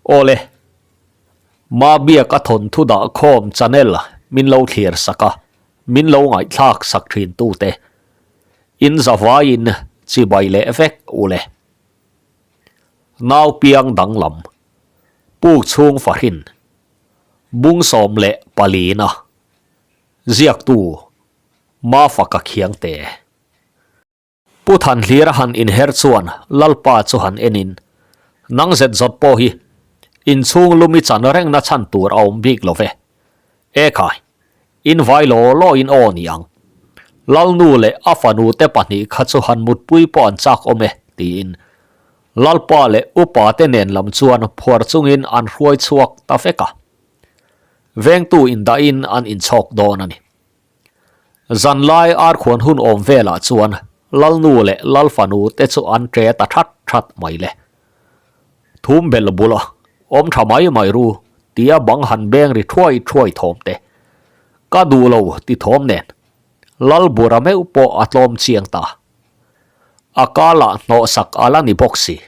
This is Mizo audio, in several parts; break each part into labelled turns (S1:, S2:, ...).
S1: Awle, Mabiak a thawnthu dah khawm channel min lo thlir sak a, min lo ngaihthlak sak thin tute in zavaiin chibai leh vek ule. Nau piang danglam, puk chhung fahrin, bung 14 na, ziaktu Mafaka Khiangte. Pu Thanhlira han inher chuan Lalpa chu han enin, Nang zet zawt pawh hi inchhung lumi chan rengna chhan tur a awm bik lo ve. E khai, in vai law law in aw ni ang. Lalnu leh a fanu te pahnih kha chu han mutpui pawh an chak awm e, tiin Lalpa leh upa te nen lam chuan phuar chungin an hruai chhuak ta vek a. Vengtu indahin an inchhawk dawn a ni. Zanlai arkhuan hun awm velah chuan Lalnu leh Lalfanu te chu an ṭe ta that that mai le. Thum bel bula awm ṭha mai mai ru tia bang han beng ri thuai thuai thawm te ka duh lo ti thawm nen Lalbura meuh pawh a tlawm chiang ta. A kala hnawhsak a la ni bawk si.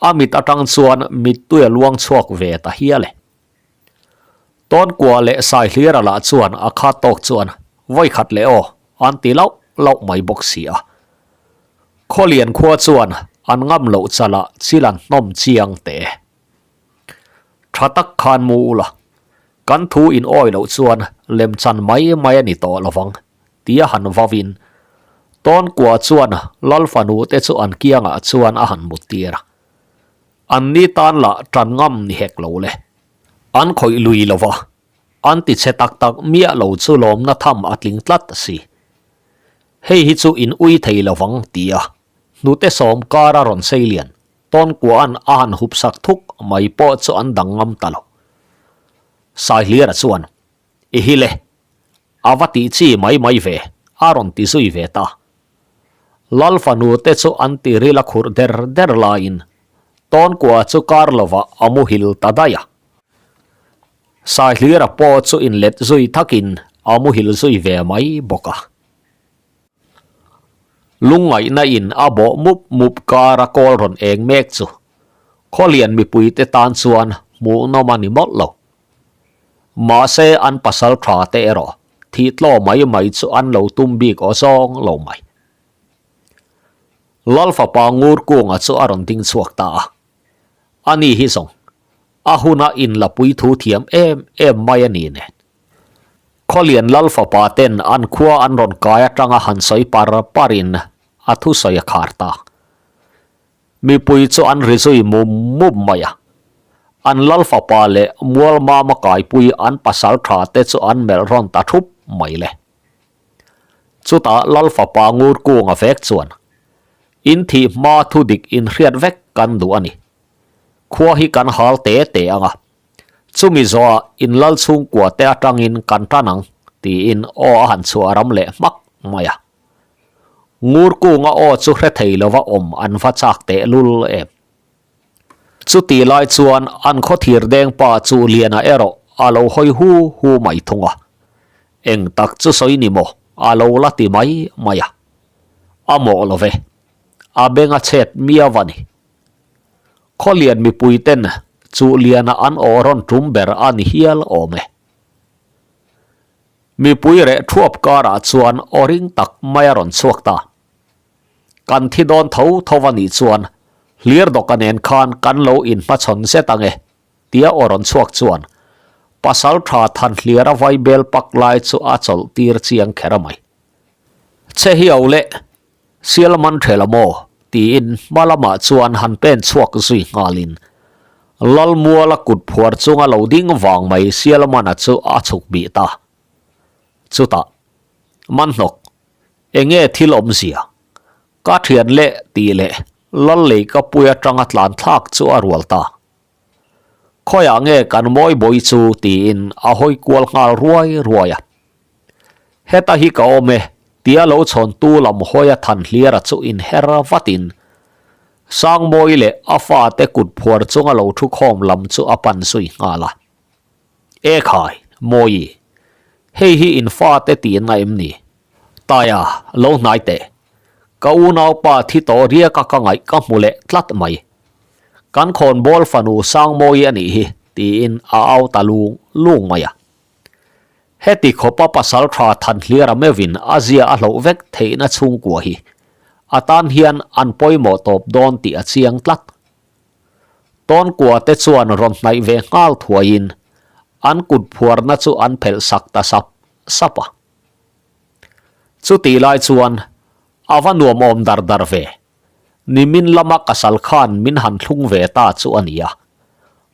S1: A mit aṭang chuan mittui a luang chhuak ve ta hial e. Tawnkua leh Saihlira lah chuan a khat tawk chuan vawi khat leh aw an ti lauh lauh mai bawk si a. Khawlian khua chuan an ngam loh chalah chil an hnawm chiang teh e. Tha tak khan mu ula, kan thu in awi loh chuan lemchan mai mai a ni tawh lovang tia han vavin Tawnkua chuan Lalfanu te chu an kiangah chuan a han muttir a. An ni tan lah tan ngam ni hek lo le. An khawih lui lo va, an ti chhe tak tak miah lo chu lawmna tham a tling tlat si. Hei hi chu in ui thei lo vang tia hnute sawm kara rawn sei lian Tawnkua'n a han hup sak thuk mai pawh chu an dang ngam ta lo. Saihlira chuan, I hi le, a va tih chi mai mai ve, a rawn ti zui ve ta. Lal fanu te chu an ti ril a khurh der der laiin Tawnkua chu kar lovah a muhil ta daih a. Saihlira pawh chu inlet zui thakin a muhil zui ve mai bawk a. Lungngaihna in a bawh mup mup kara kawl rawn eng mek chu Khawlian mipuite tan chuan hmuhnawm a ni mawlh lo. Mahse an pasal tha te erawh thih tlaw mai mai chu an lo tum bik aw zawng lo mai. Lal fapa ngur kunga chu a rawn ding chhuak ta a. Ani hi zawng a huna inlapui thu thiam em em mai a ni nen. Khawlian Lal fapa ten an khua an rawn kai atanga han sawi par parin a thusawi a khar ta. Mipui chu an ri zui mum mum mai a. An lal fapa leh mual mama kaipui an pasal tha te chu an melh rawn ta thup mai le. Chutah lal fapa ngur kunga vek chuan, In thih hma thu dik inhriat vek kan duh a ni. Khua hi kan hal te te ang a. Chumi zawhah in lal chhungkua te atangin kan tan ang, tiin aw a han chhuah ram leh hmak mai a. Ngur kunga aw chu hre thei lova awm an va chak teh lul em. Chuti lai chuan an khaw thir deng pa chu Liana erawh a lo hawi hu hu mai thung a. Eng tak chu sawi ni maw a lo la ti mai mai a. A mawh lo ve. A beng a chhet miau a ni. Khawlian mipui ten chu Liana an aw rawn tum ber a ni hial awm e. Mipui reh thuap karah chuan aw ring tak mai a rawn chhuak ta. Kan thi dawn tho tho a nih chuan hlir dawka nen khan kan lo inhmachhawn zet ang e, tia aw rawn chhuak chuan pasal tha than hliara vai bel pak lai chu a chawlh tir chiang kher mai. Che hi au leh, sial man thel a maw? tiin hma lamah chuan han pen chhuak zui nghalin Lalmuala kut phuar chunga lo ding vang mai Sialmana chu a chhuk bih ta. Chutah, Manhnawk, enge thil awmzia? Ka thian leh tih leh Lal lei ka pui atanga tlan thlak chu a rual ta. Khawiah nge kan mawi bawi chu tiin a hawi kual nghal ruai ruai a. Heta hi ka awm e, tia lo chhawntu lam hawia Thanhliara chu inher vatin Sangmawi leh a fate kut phuar chunga lo thu khawm lam chu a pan zui nghal a. E khai, Mawi, hei hi in fate tihna em ni? Taia, lo hnai teh. Ka unaupa thi tawh riaka ka ngaih ka hmu leh tlat mai. Kan khawnbawl fanu Sangmawi a nih hi, tiin a au ta lung lung mai a. Heti khawpa pasal tha Thanhliara meuhin a zia a hloh vek theihna chhungkua hi a tan hian an pawimawh tawp dawn tih a chiang tlat. Tawnkua te chuan rawn hnaih ve nghal thuaiin an kut phuarna chu an phelh sak ta sap sap a. Chutih lai chuan a va nuamawm dar dar ve. Nimin lama ka sal khan min han thlung ve ta chu a nia.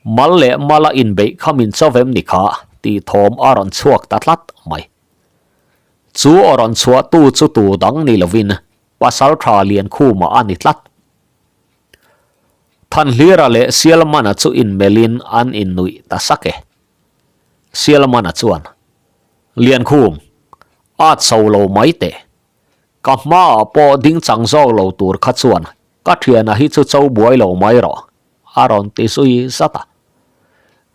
S1: Mal leh mala inbeih kha min cho vem ni kha tih thawm a rawn chhuak ta tlat mai. Chu aw rawn chhuahtu chu tu dang ni lovin Pasaltha Liankhuma a ni tlat. Thanhlira leh Sialmana chu inmelhin an innuih ta sak e. Sialmana chuan, Liankhum, at so lo mai teh. Ka hmaah pawh ding chang zawk lo tur kha chuan ka thiana hi chu cho buai lo mai rawh, a rawn ti zui zat a.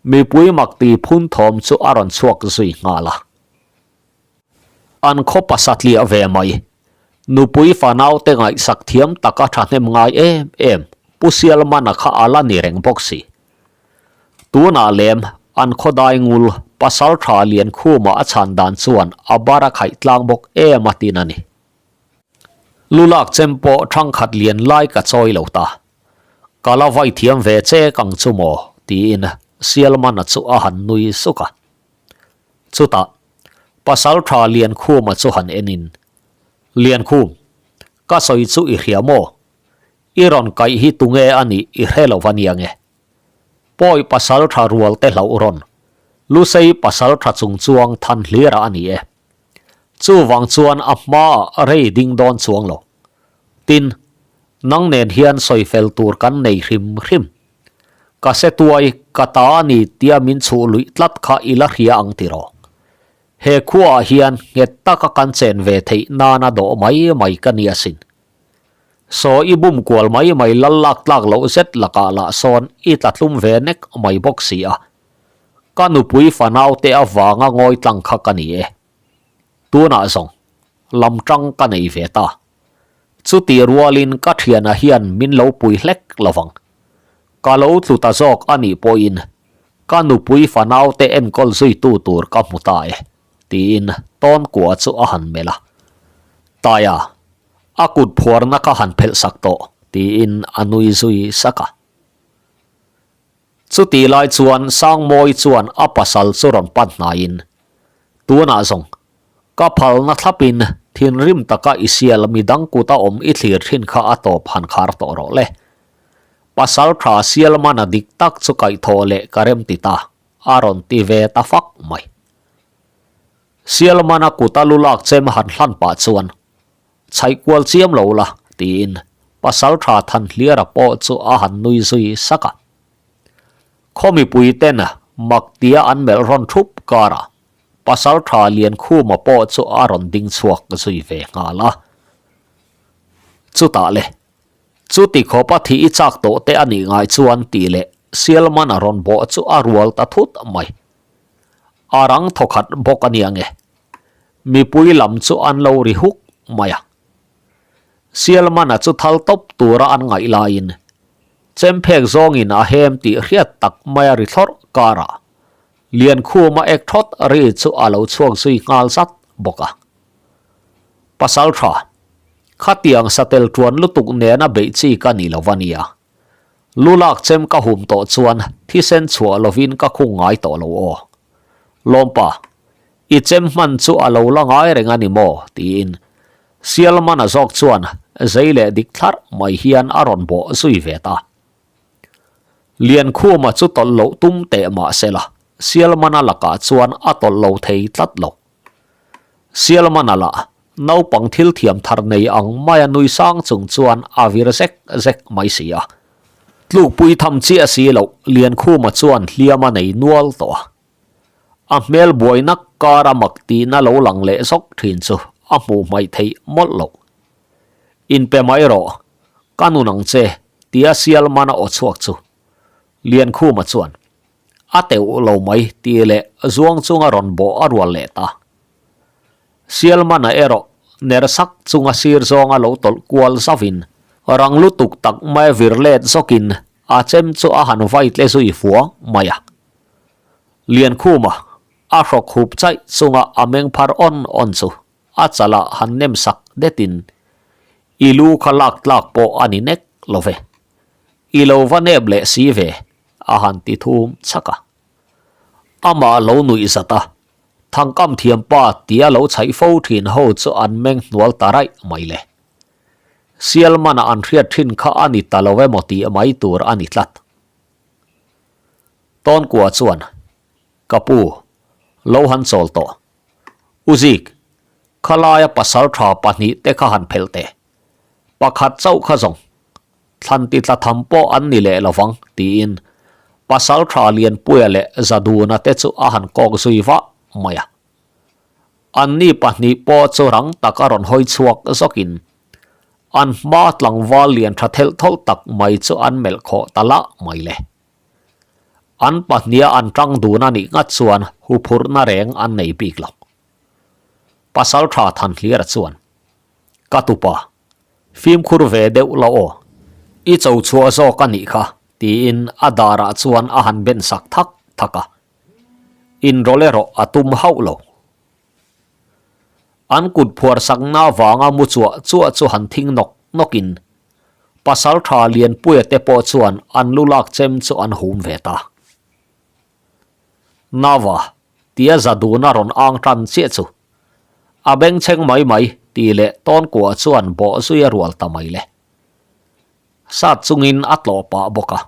S1: Mipui mak ti phun thawm chu a rawn chhuak zui nghal a. An khaw pasatliah ve mai. Nupui fanau te ngaihsak thiam taka thahnem ngai em em Pu Sialmana kha a la ni reng bawk si. Tunah lem an khaw dai ngul pasal tha Liankhuma a chhan dan chuan a bar a khaih tlang bawk em a tin a ni. Lulak chem pawh thangkhat lian lai ka chawi lo ta. Ka la vai thiam ve che kang chu maw tiin Sialmana chu a han nui suk a. Chutah pasal tha Liankhuma chu han enin, Liankhum, ka sawi chu i hria maw? I rawn kaih hi tunge a nih i hre lo va nia nge? Pawi pasal tha rual te hlauh rawn, Lusei pasal tha chung chuang than hlira a ni e. Chuvang chuan a hmaah rei ding dawn chuang lo. Tin, nang nen hian sawi fel tur kan nei hrim hrim. Ka se tuai, ka ta a ni tia min chhuh luih tlat kha i la hria ang tiraw? He khuaah hian nghet taka kan chen ve theih nana dawh mai mai ka ni asin. Saw i bum kual mai mai lal lak tlak loh zet lakah lah sawn i tla tlum ve nek mai bawk si a. Ka nupui fanau te avanga ngawi tlang kha ka ni e. Tunah zawng, lam tang ka nei ve ta. Chuti rualin ka thiana hian min lo pui hlek lovang. Ka lo tlu ta zawk a nih pawhin ka nupui fanaute enkawl zuitu tur ka hmu ta e, tiin Tawnkua chu a han melh a. Taia, a kut phuarna ka han phelh sak tawh, tiin a nui zui sak a. Chutih lai chuan Sangmawi chuan a pasal chu rawn pan hnaiin, Tunah zawng, ka phalna thlapin thinrim taka i sial midang kuta awm i thlir thin kha a tawp han khar tawh rawh le. Pasal tha sial mana dik tak chu kaihthawh leh ka rem ti ta, a rawn ti ve ta fak mai. Sial mana kuta lu lak chem han hlan pah chuan, Chhaih kual chiam lo la, tiin pasal tha Thanhliara pawh chu a han nui zui sak a. Khaw mipui ten mak tia an melh rawn thup karah pasal tha Liankhuma pawh chu a rawn ding chhuak zui ve nghal a. Chutah le, chuti khawpa thih i chak tawh te a nih ngai chuan tih leh Sialmana rawn bawh chu a rual ta thut mai. A rang thawkhat bawk a nia nge. Mipui lam chu an lo ri huk mai a. Sialmana chu thal tawp tura an ngaih laiin Chemphek zawngin a hem tih hriat tak mai a ri thlawrh karah Liankhuma ek thawt ri chu a lo chhuak zui nghal zat bawk a. Pasal tha, khatiang satel tuan lutuk nena beih chi ka ni lo va nia. Lu lak chem ka hum tawh chuan thisen chhuah lovin ka khung ngai tawh lo aw. Lawmpa, i chem hman chu a lo la ngai reng a ni maw? tiin Sialmana zawk chuan zei leh dik thlarh mai hian a rawn bawh zui ve ta. Liankhuma chu tawlh loh tum teh mah sela, Sialmana lakah chuan a tawlh lo thei tlat lo. Sialmana lah naupang thil thiam thar nei ang maia nui sang chung chuan a vir zek zek mai si a. Tlukpui tham chiah si loh Liankhuma chuan hliam a nei nual tawh a. A hmel buai nak kar a mak tihna lo lang leh zawk thin chu a hmuh hmaih theih mawlh loh. Inpe mai rawh, ka nun ang che, tia Sialmana aw chhuak chu Liankhuma chuan A teuh lo mai tih leh zuang chunga rawn bawh a rual leh ta. Sialmana erawh ner sak chunga sir zawnga lo tawlh kual zauhin rang lutuk tak mai vir let zawkin A chem chu a han vai tle zui fua mai a. Liankhuma a hrawk hup chaih chunga a meng phar awn awn chu a chalah han nem sak detin I lu kha lak tlak pawh a ni nek lo ve. I lo va nep leh si ve a han ti thum chhak a. Amah lo nuih zat a, Thangkam thiampa tia lo chhaih fo thin ho chu an meng hnual ta raih mai le. Sial mana an hriat thin kha a ni ta lo emaw tih mai tur a ni tlat. Tawnkua chuan, Ka pu, lo han chawl tawh. U Zik, khalaia pasal tha pahnihte kha han phelh teh. Pakhat chauh kha zawng. Thlan ti tla tham pawh an ni leh lovang, tiin pasal tha Lianpuia leh Zaduna te chu a han kawk zui vah mai a. Anni pahnih pawh chu rang tak a rawn hawi chhuak zawkin an hma tlangval lian tha thelh thawlh tak mai chu an melh khawh ta lah mai le. An pahniha an tang dun a nih ngat chuan huphurhna reng an nei bik lo. Pasal tha Thanhliara chuan, Ka tupa, fimkhur ve deuh la aw, i cho chhuah zawk a nih kha, tiin a darah chuan a han ben sak thak thak a. Inrawlh erawh a tum hauh lo. An kut phuar sakna avanga mu chuah chuah chu han thing nawk nawkin Pasaltha Lianpuia te pawh chuan an lu lak chem chu an hum ve ta. Nava tia Zaduna rawn ang tan chiah chu a bengchheng mai mai tih leh Tawnkuah chuan bawh zui a rual ta mai le. Sat chungin a tlawh pah bawk a.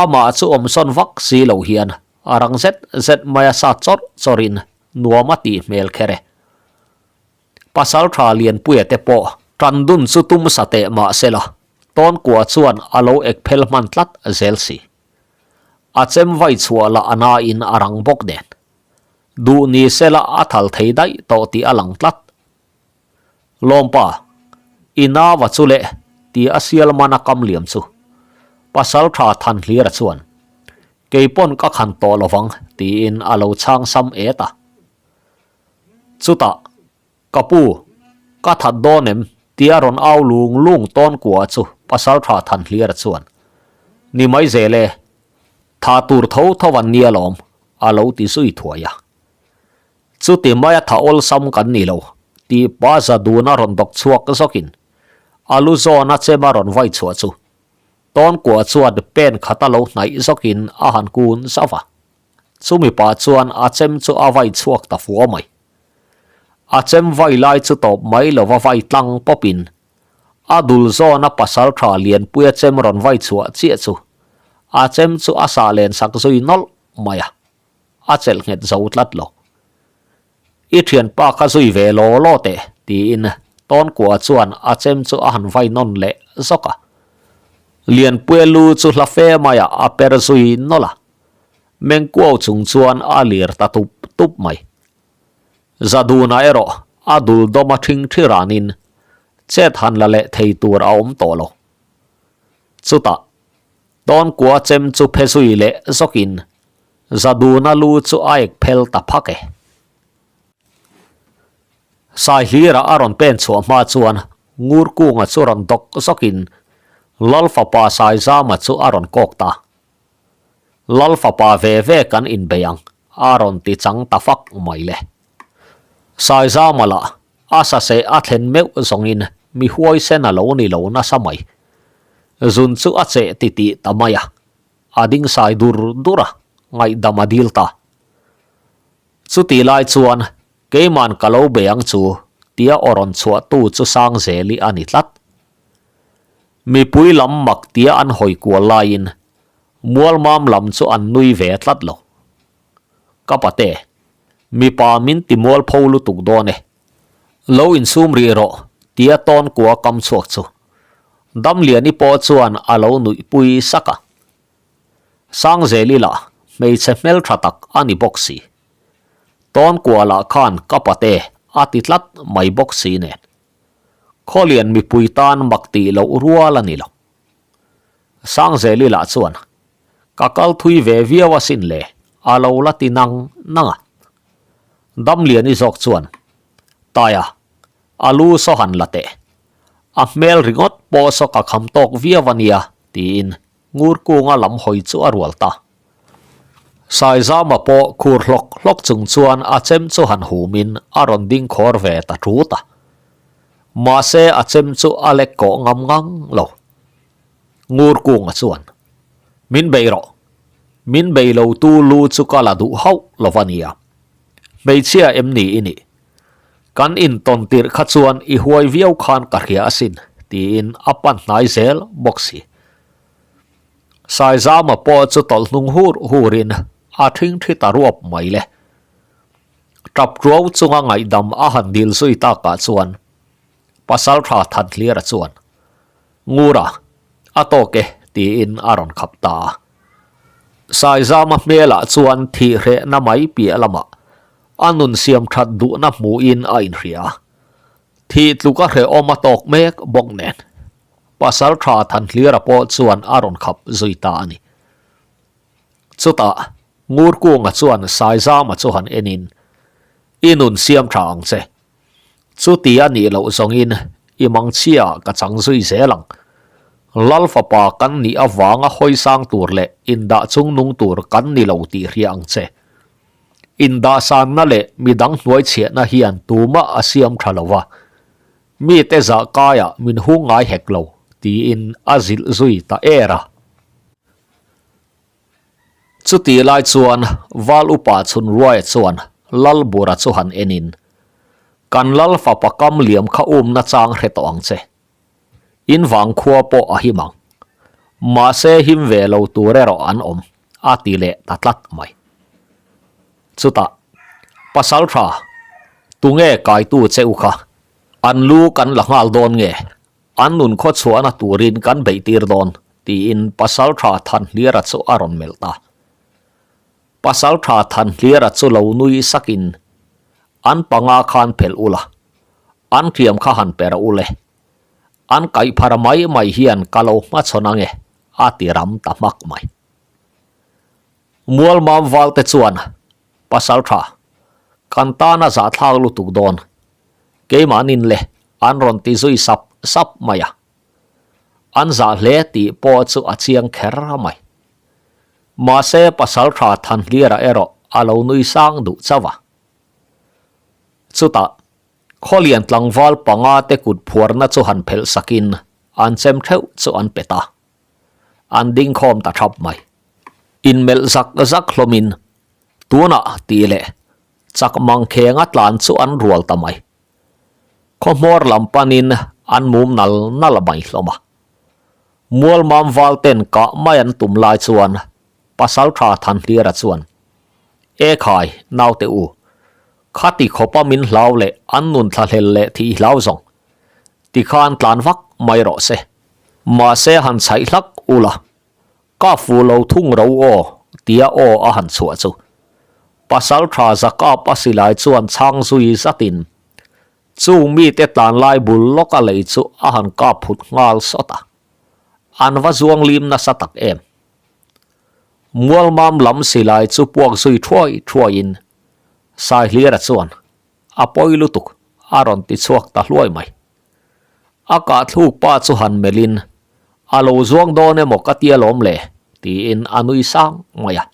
S1: Amah chu awmsawn vak si lo hian a rang zet zet mai a sat chawrh chawrhin nuam a tih hmel kher e. Pasaltha Lianpuia te pawh tan dun chu tum sa teh mah se la, Tawnkua chuan a lo ek phel hman tlat zel si. A chem vai chhuah lah a nain a rang bawk nen. Duh ni se la a thal thei daih tawh tih a lang tlat. Lawmpa, i nava chu leh ti a sial man a kam liam chu. Pasaltha Thanhlira chuan, Keipawn ka khan tawh lovang tiin a lo chhang sam et a. Chutah, Ka pu, ka that dawn em? tia rawn au lung lung tawn kua chu Pasaltha Thanhlira chuan, Ni mai zel e, tha tur tho tho an nia lawm, a lo ti zui thuai a. Chuti maia tha awlsam kan ni lo, tih pa Zaduna rawn dawk chhuak zawkin a lu zawna chem a rawn vai chhuah chu Tawnkua chuan pen khata lo hnaih zawkin a han kun zauh a. Chumi pah chuan a chem chu a vai chhuak ta fua mai. A chem vai lai chu tawp mai lova vai tlang pawpin a dul zawna pasaltha Lianpuia chem rawn vai chhuah chiah chu a chem chu a sah len sak zui nawlh mai a. a chelh nghet zo tlat lo. I thianpa kha zui ve law law teh, tiin Tawnkua chuan a chem chu a han vai nawn leh zawk a. Lianpuia lu chu hla fe maiah a per zui nawlh a, Mengkuau chung chuan a lir ta tup tup mai. Zaduna erawh a dul dawm a thing thi ranin chet han la leh thei tur a awm tawh lo. Chutah Tawnkua chem chu phe zui leh zawkin Zaduna lu chu a ek phel ta phak e. Saihlira a rawn pen chhuah hma chuan Ngurkunga chu rawn dawk zawkin Lal fapa Saizama chu a rawn kawk ta. Lal fapa ve ve kan inbei ang a rawn ti chang ta fak mai le. Saizama lah A saseh a thlen meuh zawngin mi huaisen a lo ni lo nasa mai. Zun chu a cheh titih ta mai a, a ding sai dur dur a, ngaihdam a dil ta. Chutih lai chuan keiman ka lo bei ang chu tia aw rawn chhuahtu chu Sangzeli a ni tlat. Mipui lam mak tia an hawi kual laiin Mualmam lam chu an nui ve tlat lo. Ka pate, mipa min ti mualpho lutuk dawn e. Lo insum rih rawh, tia tawn kua kam chhuak chu. Damliani pawh chuan a lo nuihpui sak a. Sangzeli lah hmeichhe hmeltha tak a ni bawk si. Tawn kua lah khan ka pate a ti tlat mai bawk si nen. Khawlian mipui tan mak tih loh rual a ni lo. Sangzeli lah chuan, Ka kal thui ve viau asin le, a lo la ti nang nang a. Damliani zawk chuan, Taia, a lu saw han la teh. A hmel ringawt pawh saw ka kham tawk viau a nia, tiin Ngurkunga lam hawi chu a rual ta. Saizama pawh khur hlawk hlawk chung chuan a chem chu han humin a rawn ding khawr ve ta ṭut a. Mahse a chem chu a lek kawh ngam ngang lo. Ngurkunga chuan, Min bei rawh. Min bei lo tu lu chu ka la duh hauh lo va nia. Hmeichhia em ni i nih? Kan intawn tirh kha chuan i huai viau khan ka hria asin, tiin a pan hnai zel bawk si. Saizama pawh chu tawlh hnung hur hurin a thingthi ta ruap mai le. Tap ruau chunga ngaihdam a han dil zui takah chuan Pasaltha Thanhlira chuan, Ngura, a tawk e, tiin a rawn khap ta a. Saizama hmelah chuan thihhrehna mai piah lamah a nun siam that duhna hmuhin a inhria a. Thih tluka hrehawm a tawk mek bawk nen Pasaltha Thanhlira pawh chuan a rawn khap zui ta a ni. Chutah Ngurkunga chuan Saizama chu han enin, I nun siam tha ang che. Chuti a nih loh zawngin i mangchhia ka chang zui zel ang. Lal fapa kan nih avanga hawi sang tur leh indah chungnung tur kan ni lo tih hria ang che. Indahsanna leh midang hnuaichhiahna hian tumah a siam tha lo va, mite zah kaiah min hung ngai hek lo, tiin a zilh zui ta er a. Chutih lai chuan Val upa Chhunruaia chuan Lalbura chu han enin, Kan Lal fapa kam liam kha umna chang hre tawh ang che. In vang khua pawh a him ang. Mahse him ve lo tur erawh an awm, a ti leh ta tlat mai. Chutah, Pasaltha, tunge kaitu che u kha? An lu kan la nghal dawn nge? An nun khaw chhuahna turin kan beih tir dawn, tiin Pasaltha Thanhlira chu a rawn melh ta. Pasaltha Thanhlira chu lo nui sakin, An panga khan phelh ula, an hriam kha han per ule. An kaih phar mai mai hian ka lo hmachhawn ange, a ti ram ta hmak mai. Mualmam valte chuan, Pasaltha, kan tana zahthlak lutuk dawn, Keimahnin le an rawn ti zui sap sap mai a. An zah hle tih pawh chu a chiang kher mai. Mahse Pasaltha Thanhlira erawh a lo nui sang duh chauh a. Chutah, Khawlian tlangval panga te kut phuarna chu han phelh sakin an chem theuh chu an pet a. An ding khawm ta thap mai. Inmelh zak zak hlawmin tunah tih leh Chak mangkhenga tlan chu an rual ta mai. Khawhmawr lam panin an mum nal nal mai hlawm a. Mualmam val ten kah mai an tum lai chuan Pasaltha Thanhlira chuan, E khai, naute u, khati khawpa min hlau leh an nun thlahlel leh thih hlau zawng, tikhan tlan vak mai rawh se. Mahse han chhaih hlak ula, Ka fu lo thung ro aw, tia aw a han chhuah chu. Pasal tha Zakap a silai chuan chhang zui zatin chung mite tlan lai bul lawka lei chu a han kap phut nghal sawt a. An va zuang lim nasa tak em. Mualmam lam silai chu puak zui thuai thuaiin Saihlira chuan a pawi lutuk a rawn ti chhuak ta hluai mai. A kahthluk pa chu han melhin, A lo zuang dawn emaw ka tia lawm le? tiin a nui sang mai a.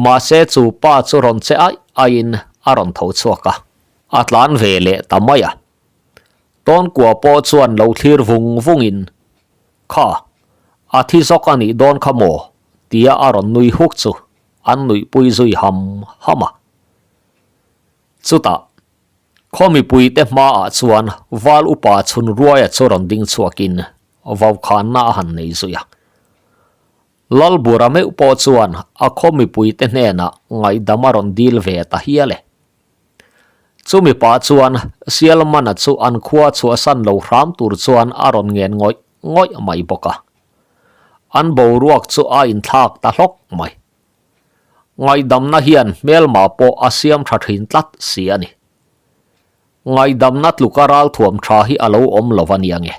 S1: Mahse chu pa chu rawn che aih aihin a rawn tho chhuak a, a tlan ve leh ta mai a. Tawnkua pawh chuan lo thlir vung vungin, Kha, a thi zawk a nih dawn kha maw? tia a rawn nui huk chu an nuihpui zui ham ham a. Chutah, Khaw mipuite hmaah chuan Val upa Chhunruaia chu rawn ding chhuakin vaukhanna a han nei zui a. Lalbura meuh pawh chuan a khaw mipuite hnenah ngaihdam a rawn dil ve ta hial e. Chumi pah chuan Sialmana chu an khua chhuahsan lo hram tur chuan a rawn ngen ngawih ngawih mai bawk a. An boruak chu a inthlak ta hlawk mai. Ngaihdamna hian hmelma pawh a siam tha thin tlat si a ni. Ngaihdamna tluka ralthuam tha hi a lo awm lo a nia nge.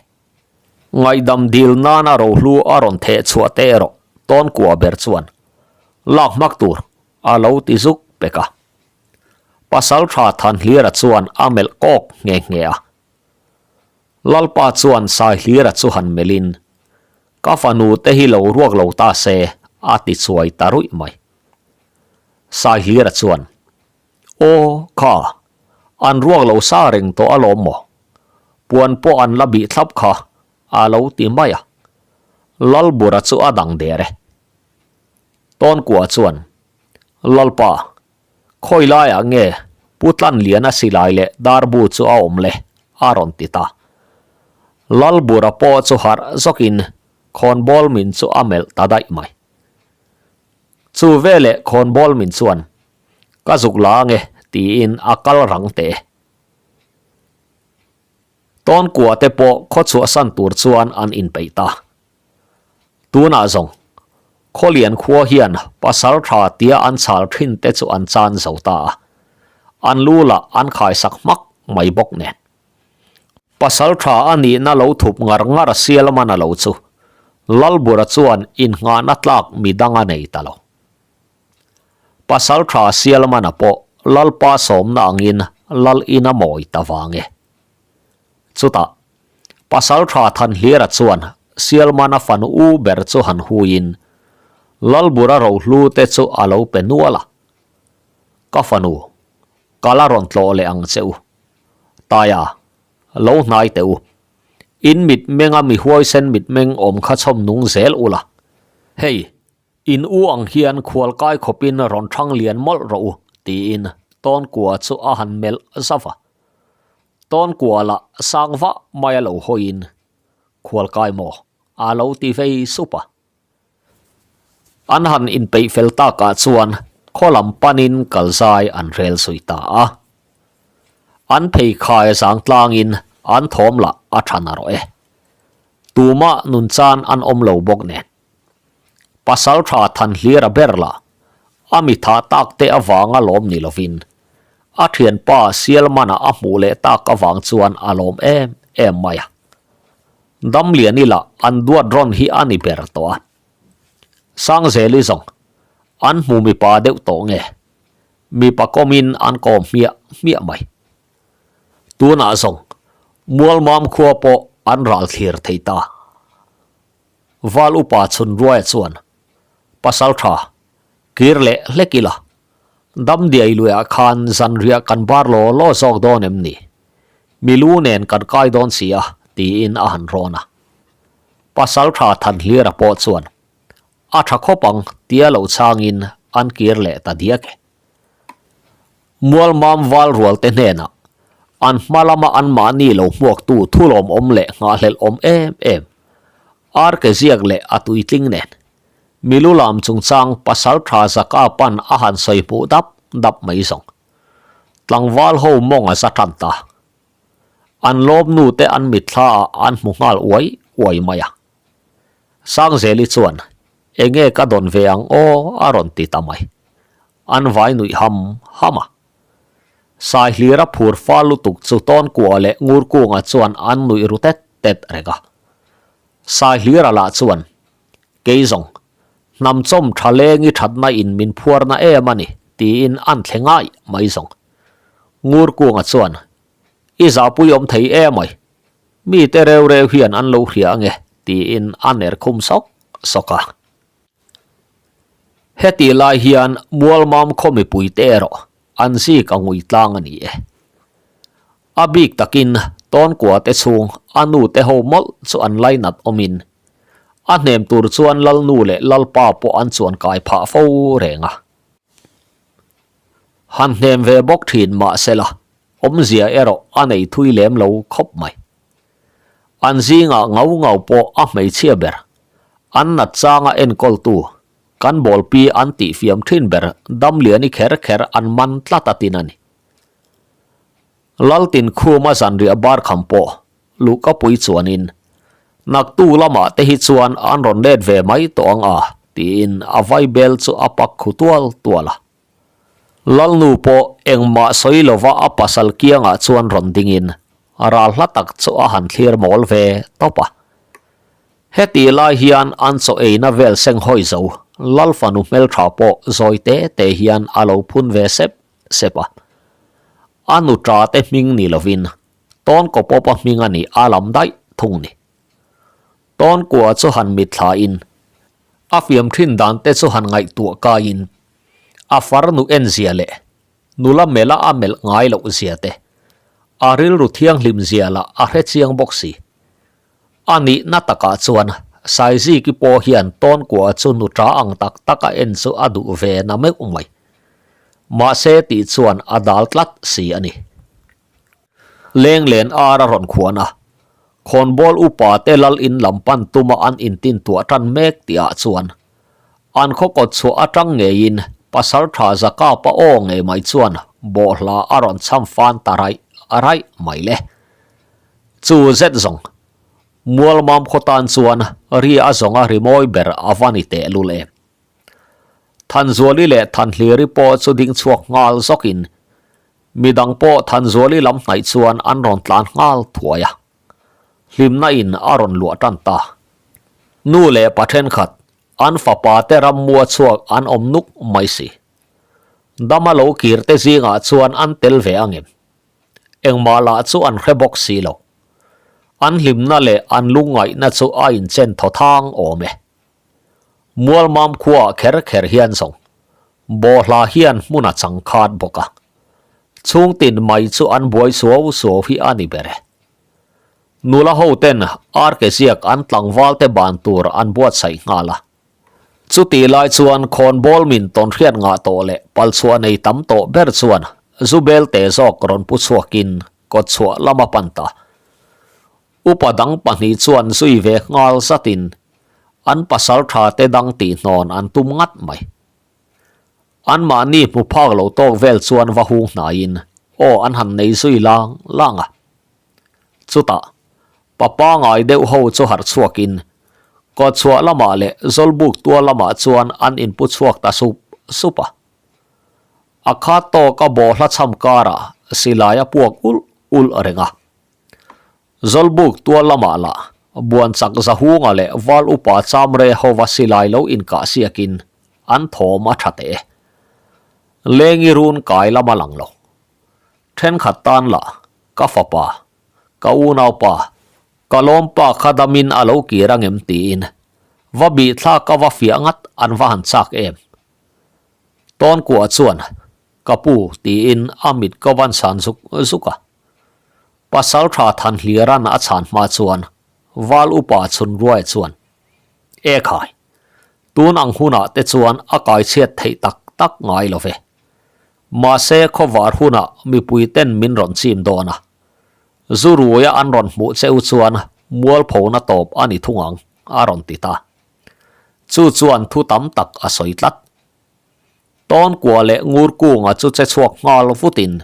S1: Ngaihdam dil nana rohlu a rawn theh chhuah te erawh tawnkua ber chuan lak hmak tur a lo ti zuk pek a. Pasaltha Thanhlira chuan a melh kawk nghe nghe a. Lalpa chuan Saihlira chu han melhin. Ka fanu te hi lo ruak lo ta se, a ti chuai ta ruih mai. Saihlira chuan, Aw, kha, an ruak lo sa reng tawh alawm maw? Puan pawh an la bih thlap kha, a lo ti mai a. Lalbura chu a dang der e. Tawnkua chuan, Lalpa, khawi laiah nge Pu Tlanliana silai leh darbu chu a awm le? a rawn ti ta. Lalbura pawh chu harh zawkin khawnbawl min chu a melh ta daih mai. Chu veleh khawnbawl min chuan, Ka zuk la ange tiin a kal rang teh e. Tawnkua te pawh khaw chhuahsan tur chuan an inpeih ta. Tunah zawng, Khawlian khua hian pasal tha tia an chhal thin te chu an chan zo ta a, an lu lah an khaisak hmak mai bawk nen. Pasal tha a nihna lo thup ngar ngar sial man a lo chu Lalbura chuan innghahna tlak midang a nei ta lo. Pasal tha sial mana pawh Lalpa sawmna angin Lal in a mawi ta vang e. Chutah, Pasalṭha Thanhlira chuan Sialmana fanu u ber chu han huiin Lalbura rohlu te chu a lo pe nual a. Ka fanu, ka la rawn tlawh leh ang che u. Taia, lo hnai teh u. In mitmenga mi huaisen mitmeng awm kha chhawm nung zel ula. Hei, In u ang hian khualkai khawpin rawn thang lian mawlh rawh u, tiin Tawnkua chu a han melh zauh a. Tawnkua lah sang vah mai a lo hawiin, Khualkai maw? a lo ti vei sup a. An han inpeih fel takah chuan khaw lam panin kalzai an rel zui ta a. An pheikhai zang tlangin an thawm lah a tha narawh e. Tumah nunchan an awm lo bawk nen. Pasal tha Thanhlira ber la, a mi tha tak te avanga lawm ni lovin, a thianpa Sialmana a hmuh leh tak avang chuan a lawm em em mai a. Damliani lah an duat rawn hi a ni ber tawh a. Sangzeli zawng, an hmu mipa deuh tawh nge? Mipa kawmin an kawm hmiah hmiah mai. Tunah zawng, Mualmam khua pawh an ral thlir thei ta. Val upa chhun ruaia chuan, Pasal tha, kir leh hlek ila, dam diai luiah khan zanriah kan bar law law zawk dawn em ni? Mi lu nen kan kai dawn si a, tiin a han rawn a. Pasal tha Thanhlira pawh chuan, A tha khawp ang, tia lo chhangin an kir leh ta diak e. Mualmam val rualte hnenah an hma lama anmahni lo hmuaktu thulawmawm leh nghahhlelh awm em em, arke ziak leh a tuitling nen, milu lam chungchang pasal tha zaka pan a han sawi hmuh dap dap mai zawng. Tlangval ho mawng a za tan ta. An lawmnu te an mitthla ah an hmu nghal uai uai mai a. Sangzeli chuan, Enge ka dawn ve ang aw a rawn ti ta mai. An vai nuih ham ham a. Saihlira phur fal lutuk chu Tawnkua leh Ngurkunga chuan an nuih ru tet tet reng a. Saihlira lah chuan, Kei zawng, hnam chawm tha lengi thatna in min phuarna em a ni, tiin an thle ngai mai zawng. Ngurkunga chuan, I zahpui awm thei em ai, mite reu reu hian an lo hria ange, tiin a ner khum sawk sawk a. Hetih lai hian Mualmam khaw mipuite erawh an zik a ngui tlang a ni e. A bik takin Tawnkua te chhung a nu te ho mawlh chu an lainat awmin a hnem tur chuan Lalnu leh Lalpa pawh an chuan kai phah fo reng a. Han hnem ve bawk thin mahsela awmzia erawh a nei thui lem lo khawp mai. An zingah ngau ngau pawh a hmeichhia ber, an nat changa enkawltu, kan bawlpi an tihfiam thin ber Damliani kher kher an man tlat a tin a ni. Laltin khuma zanriah bar kham pawh luhkapui chuanin naktu lamah te hi chuan an rawn let ve mai tawh ang a tiin a vaibel chu a pak khu tual tual a. Lalnu pawh engmah sawi lova a pasal kiangah chuan rawn dingin ral hla tak chu a han thlir mawl ve tawp a. Hetih lai hian an chaw eina vel seng hawi zo Lal fanu hmeltha pawh zawi te te hian a lo phun ve sep sep a. A nuṭa te hming ni lovin Tawnkawpawpa hming a nih a lam daih thung ni. Tawnkua chu han mitthlain, a fiam thin dan te chu han ngaihtuah kaiin, a farnu en zia leh nula mela a melh ngai loh zia te, a rilru thianghlim zia lah a hre chiang bawk si. A nihna takah chuan Saiziki pawh hian Tawnkua chu nu ta ang tak tak a en chu a duh ve na meuh mai. Mahse tih chuan a dal tlat si a ni. Lenglen ar a rawn khuan a, khawnbawl upa te lal in lam pan tuma an intin tuah tan mek tihah chuan an khaw kawt chhuah atang ngeiin Pasaltha Zakapa aw ngei mai chuan bawhhla a rawn chham fan ta raih raih mai le. Chu zet zawng, Mualmam khaw tan chuan ri a zawnga rimawi ber a va ni tehlul em. Thanzuali leh Thanhliri pawh chu ding chhuak nghal zawkin Midang pawh Thanzuali lam hnaih chuan an rawn tlan nghal thuai a, hlimna in a rawn luah tan ta. Nu leh pa thenkhat, an fapa te rammua chhuak an awm nuk mai si. Dama lo kir te zingah chuan an tel ve angem? Engmah lah chu an hre bawk si lo. An hlimna leh an lungngaihna chu a inchen thaw thang awm e. Mualmam khuaah kher kher hian zawng Bawhhla hian hmun a chang khat bawk a, chhungtin mai chu an buai suau suau hi a ni ber e. Nula ho ten arke ziak an tlangval te ban tur an buatsaih nghal a. Chutih lai chuan khawnbawl min tawnhriat ngah tawh leh palchhuah nei tam tawh ber chuan zu bel te zawk rawn pu chhuakin kawtchhuah lam a pan ta. Upa dang pahnih chuan zui ve nghal zatin an pasal tha te dang tihhnawn an tum ngat mai. Anmahni hmu phak lo tawk vel chuan va hung hnaiin aw an han nei zui lang lang a. Chutah, pa pangai deuh ho chu harh chhuakin kawtchhuah lamah leh Zawlbuk tual lamah chuan an inpu chhuak ta sup sup a. A khat tawka bawhhla chham karah silai a puak ulh ulh reng a. Zawlbuk tual lamah lah Buanchak Zahunga leh Val Upa Chamre hova silai lo inkah siakin an thawm a tha teh e. Lengi run kai lam a lang lo. Thenkhat tan lah ka fapa, ka unaupa, ka lawmpa kha damin a lo kir angem tiin va bihthlak a va fiah ngat an va han chak em. Tawnkuah chuan ka pu tiin a mit ka van san zuk zuk a. Pasaltha Thanhliaran a chhan hma chuan Val Upa Chhunruai chuan, E khai, tun ang hunah te chuan a kai chhiat theih tak tak ngai lo ve. Mahse khawvar hunah mipui ten min rawn chim dawn a. Zu ruaia an rawn hmuh cheu chuan mualphona tawp a ni thung ang, a rawn ti ta. Chu chuan thu tam tak a sawi tlat. Tawnkua leh Ngurkunga chu che chhuak nghal vutin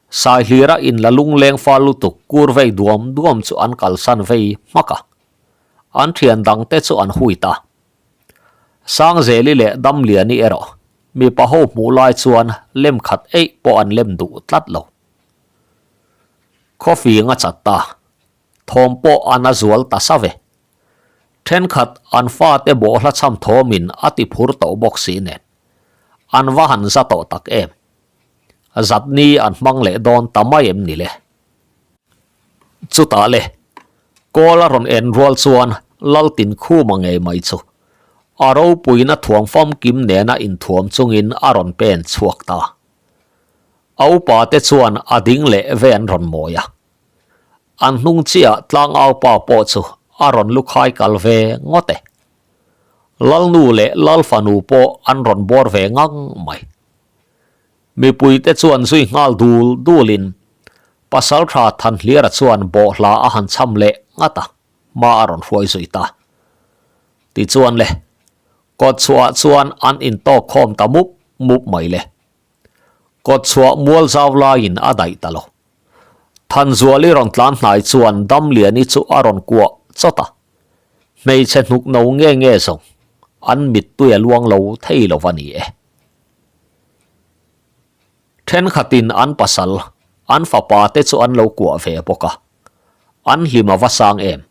S1: Saihlira in la lungleng fal lutuk kur vei duam duam chu an kalsan vei hmak a, an thian dangte chu an hui ta. Sangzeli leh Damliani erawh mipa ho hmuh lai chuan lem khat eih pawh an lem duh tlat lo. Khawfing a chat ta, thawm pawh a na zual ta sa ve. Thenkhat an fate bawhhla chham thawmin a ti phur tawh bawk si nen, an va han za tawh tak em. Zat ni an hmang leh dawn ta mai em ni le? Chutah le, kawl a rawn en rual chuan Laltinkhuma ngei mai chu a ropuina thuam famkim nena inthuam chungin a rawn pen chhuak ta. A upa te chuan a ding leh ve an rawn mawi a. An hnung chiah tlangaupa pawh chu a rawn lukhai kal ve ngawt e. Lalnu leh Lalfanu pawh an rawn bawr ve ngang mai. Mipuite chuan zui nghal dul dulin Pasaltha Thanhliara chuan bawhhla a han chham leh ngat a, hma a rawn hruai zui ta. Tichuan le, kawtchhuahah chuan an intawk khawm ta mup mup mai le. Kawtchhuah mual zau laiin a daih ta lo. Thanzuali rawn tlan hnai chuan Damliani chu a rawn kuah chawt a, hmeichhe hnuk no nge nge zawng an mittui a luang lo thei lo va ni e. Thenkhatin an pasal, an fapa te chu an lo kuah ve bawk a, an hlim a va sang em.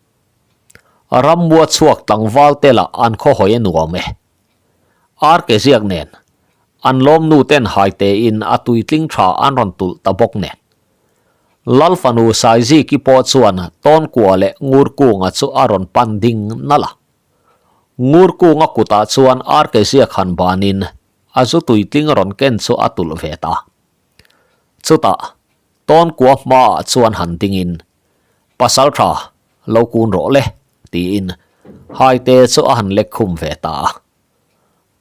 S1: Rammua chhuak tlangval te lah an khawhawi a nuam e. Arke ziak nen, an lawmnu ten haite in a tuitling tha an rawn tulh ta bawk nen. Lal fanu Saiziki pawh chuan Tawnkua leh Ngurkunga chu a rawn pan ding nalh a. Ngurkunga kutah chuan Arkeziak han banin a zu tuitling rawn ken chu a tulh ve ta. Chutah, Tawnkua hmaah chuan han dingin, Pasaltha, lo kun rawh le, tiin Haite chu a han lek khum ve ta a.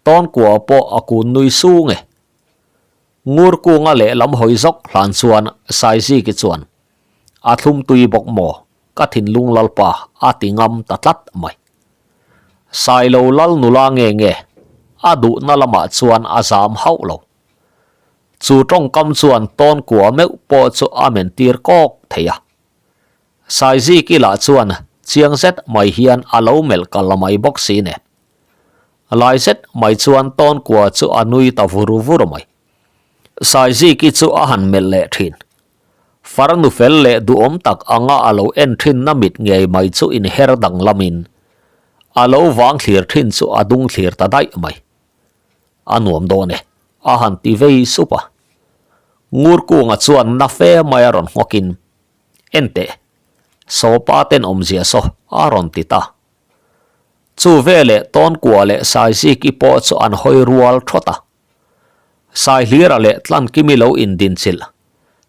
S1: Tawnkua pawh a kun nui sung e. Ngurkunga lehlam hawi zawk hlan chuan Saiziki chuan, A thlum tui bawk maw, ka thinlung lalpa a ti ngam ta tlat mai. Sailo lal nula nge nge, a duhna lamah chuan a zam hauh lo. Chu tawngkam chuan tawnkua meuh pawh chu a men tir kawk thei a. Saiziki lah chuan chiang zet mai hian a lo melh kal mai bawk si nen. Lai zet mai chuan tawnkua chu a nui ta vur vur mai. Saiziki chu a han melh leh thin. Farnu fel leh duhawm tak anga a lo en thinna mit ngei mai chu inher danglamin a lo vang thlir thin chu a dung thlir ta daih mai. A nuam dawn e, a han ti vei sup a. Ngurkunga chuan na fe mai a rawn nghawkin, Enteh, sawpa tenawmzia saw a rawn ti ta. Chu veleh Tawnkua leh Saiziki pawh chu an hawi rual thawt a. Saihlira leh Tlankimi lo indinchilh,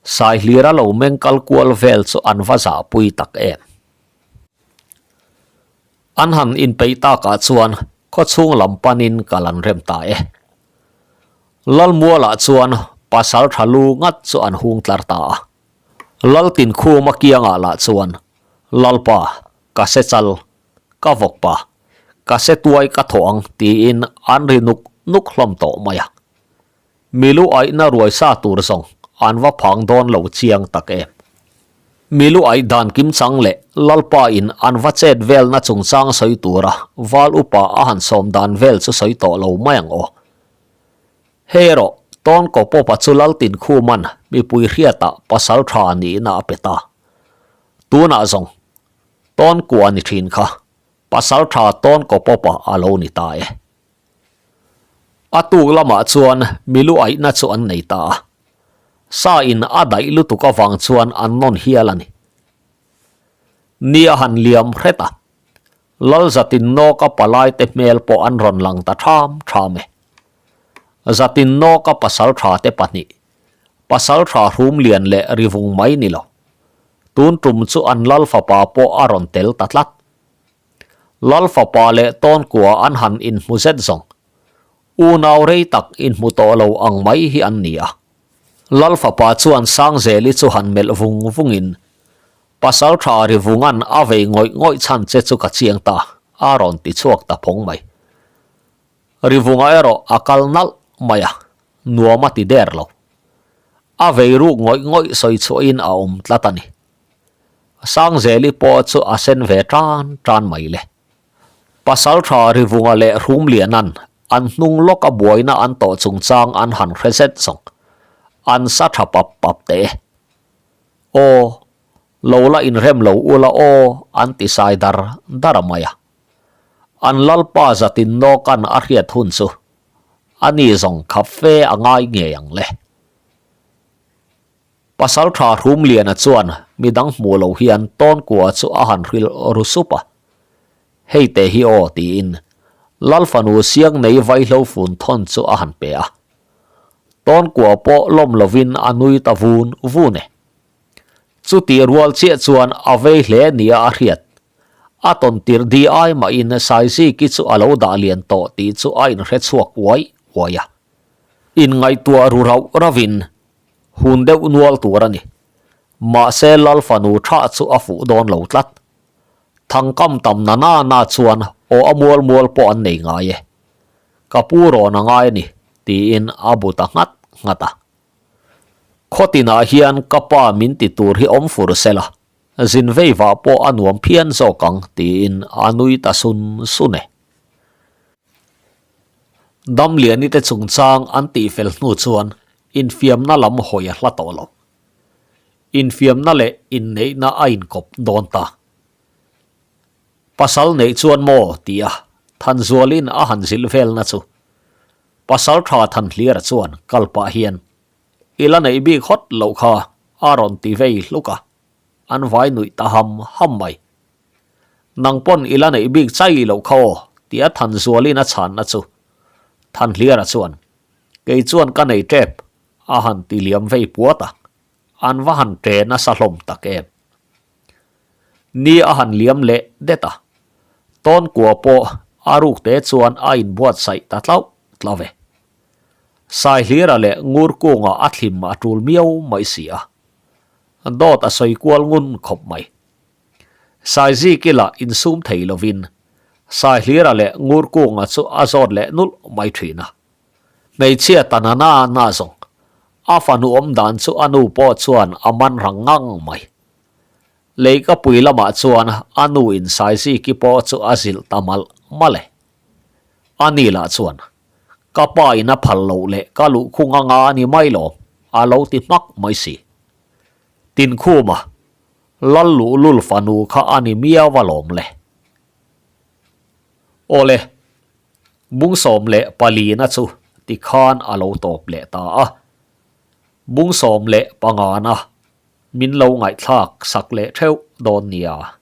S1: Saihlira lo meng kal kual vel chu an va zahpui tak em. An han inpeih takah chuan khawchhung lam panin kal an rem ta e. Lalmualah chuan pasal tha lu ngat chu an hung tlar ta a. Laltinkhuma kiangah lah chuan Lalpa ka se chal, ka vawk pa, ka se tuai ka thawh ang tiin an ri nuk nuk hlawm tawh mai a. Milu aihna ruai sa tur zawng an va phang dawn lo chiang tak em. Milu aih dan kimchang leh Lalpa in an va chet velna chungchang sawi tura val upa a han sawm dan vel chu sawi tawh lo mai ang aw. Hei erawh Tawnkaw pawpa chu Laltinkhuman mipui hriatah pasal tha nihna a pe ta. Tunah zawng Tawnkua ni thin kha pasal tha Tawnkaw pawpa a lo ni ta e. A tuk lamah chuan milu aihna chu an nei ta a. Sa in a daih lutuk avang chuan an nawn hial a ni. Ni a han liam hret a, Lal zatin nawka palaite hmel pawh an rawn lang ta ṭham ṭham e. Zatin nawka pasal ṭhate pahnih, pasal ṭha hrum lian leh ri vung mai ni lo. Tun ṭum chu an Lal fapa pawh a rawn tel ta tlat. Lal fapa leh Tawnkua an han inhmu zet zawng. Unau rei tak inhmu tawh lo ang mai hi an ni a. Lal fapa chuan Sangzeli chu han melh vung vungin, Pasal tha ri vungan a vei ngawih ngawih chhan che chu ka chiang ta, a rawn ti chhuak ta phawng mai. Ri vunga erawh a kal nalh mai a, nuam a ti der lo. A vei ruk ngawih ngawih sawi chhuahin a awm tlat a ni. Sangzeli pawh chu a sen ve tan tan mai le. Pasal tha Rivunga leh Hrumlianan an hnung lawk a buaina an tawh chungchang an han hre zet zawng. An sa tha pap pap teh e. Aw, lo la inrem lo ula aw an ti sai dar dar a mai a. An lalpa zatin nawkan a hriat hun chu ani zawng khap fe a ngai ngei ang le. Pasalṭha Hrumliana chuan midang hmuh loh hian Tawnkua chu a han hrilh ru sup a. Hei te hi aw tiin Lal fanu Siangnei vaihlo fun thawn chu a han pe a. Tawnkua pawh lawm lovin a nui ta vun vun e. Chutih rual chiah chuan a vei hle nia a hriat. A tawn tirh di ai mahin Saiziki chu a lo dah lian tawh tih chu a inhre chhuak uai uai a. Inngaihtuah ru rauh rauhin Hun deuh nual tur a ni. Mahse Lal fanu tha chu a fuh dawn lo tlat. Thangkam tam na na na chuan aw a mual mual pawh an nei ngai e. Ka pu rawn a ngai a ni, tiin a bu ta nghat nghat a. Khawtinah hian ka pa min ti tur hi awm fur sela, zin vei vah pawh a nuam phian zawk ang, tiin a nui ta sun sun e. Damliani te chungchang an tihfel hnu chuan infiamna lam hawi a hla tawh lo. Infiamna leh inneihna a inkawp dawn ta. Pasal neih chuan maw? ti a Thanzualin a han zilh velna chu Pasal tha Thanhlira chuan kal pah hian, I la neih bik hawt loh kha. A rawn ti vei hluk a, an vai nuih ta ham ham mai. Nang pawn i la neih bik chai loh kha aw, tia Thanzualin a chhanna chu. Thanhliara chuan, Kei chuan ka nei tep, a han ti liam vei puat a, an va han ṭe nasa hlawm tak em. Ni a han liam leh det a, Tawnkua pawh a ruk te chuan a inbuatsaih ta tlauh tlauh e. Saihlira leh Ngurkunga a thlim a tul miau mai si a, dawt a sawi kual ngun khawp mai. Saiziki lah insum thei lovin Saihlira leh Ngurkunga chu a zawt leh nulh mai thin a. Hmeichhia ta na na na zawng a fanu awm dan chu a nu pawh chuan a man rang ngang mai. Leikapui lamah chuan a nu in Saiziki pawh chu a zilh ta malh malh e. A ni lah chuan, Ka pa in a phal loh leh ka luhkhung anga a ni mai lo, a lo ti hmak mai si. Tinkhuma, Lal luhlul fanu kha a ni miau alawm le. Awle, bung 14na chu tikhan a lo tawp leh ta a. Bung 15na min lo ngaihthlak sak leh theuh dawn nia.